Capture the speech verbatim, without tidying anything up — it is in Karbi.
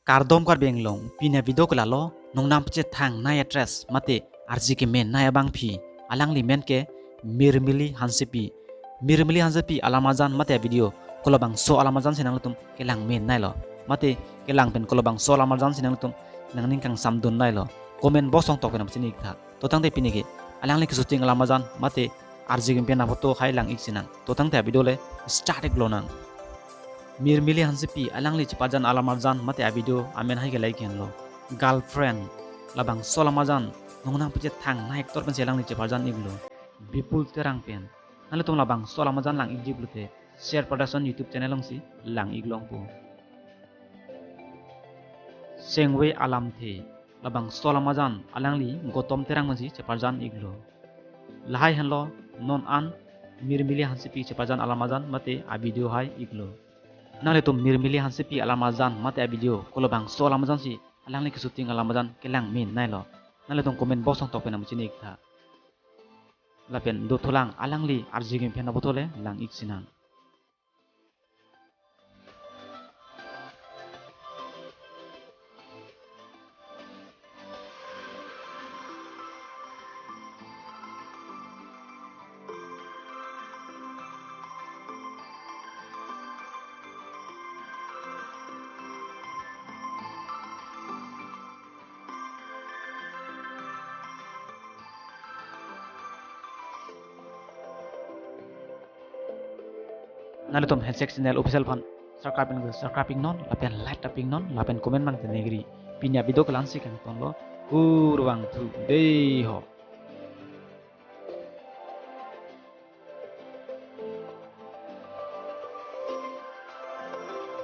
Kardom Karbi Anglong, pini avideo ke lalo, nongnam pachethang nai actress mate arje kemen nai abangpi, alangli men ke Mirmili Hansepi. Mirmili Hansepi alam arjan mate avideo kolobangso alam arjan si nanglitum kelang men nailo. Mate kelang pen kolobangso alam arjan si nanglitum nangning kangsamdun nailo. Comment box along tok pen nangpachini iktha. To tangte pini ke alangli keshooting alam arjan mate arje kemen aphoto hai lang-ik sinang. To tangte avideo le start-ik lonang. Mirmili Hansepi alangli cheparjan alam arjan mate avideo amen hai ke la-ik henlo, Girlfriend. Labangso alam arjan nongnam pachethang nai actor pensi alangli cheparjan-iklo, Bipul Terang pen. Nanglitum labangso alam arjan lang-ikji pulote Sher Production YouTube channel alongsi lang-ik longpo. Sengve Alamthe, labangso alam arjan alangli Gautam Terang pensi cheparjan-iklo. Lahai henlo non an Mirmili Hansepi cheparjan alam arjan mate avideo hai-iklo. Nanglitum Mirmili Hansepi alam arjan mate avideo kolobangso alam arjan si alangli keshooting alam arjan kelang men nailo. Nanglitum comment box along tok pen nangpachini iktha. Lapen dothulang alangli arje kemen aphoto le lang-ik sinang. Nanglitum Handshake Channel Official aphan subscribe pen subscribe-iknon, lapen like ta pi-iknon, lapen comment mang tenegri. Pini avideo ke la-ansi kangtonlo, kurvangthu dei ho.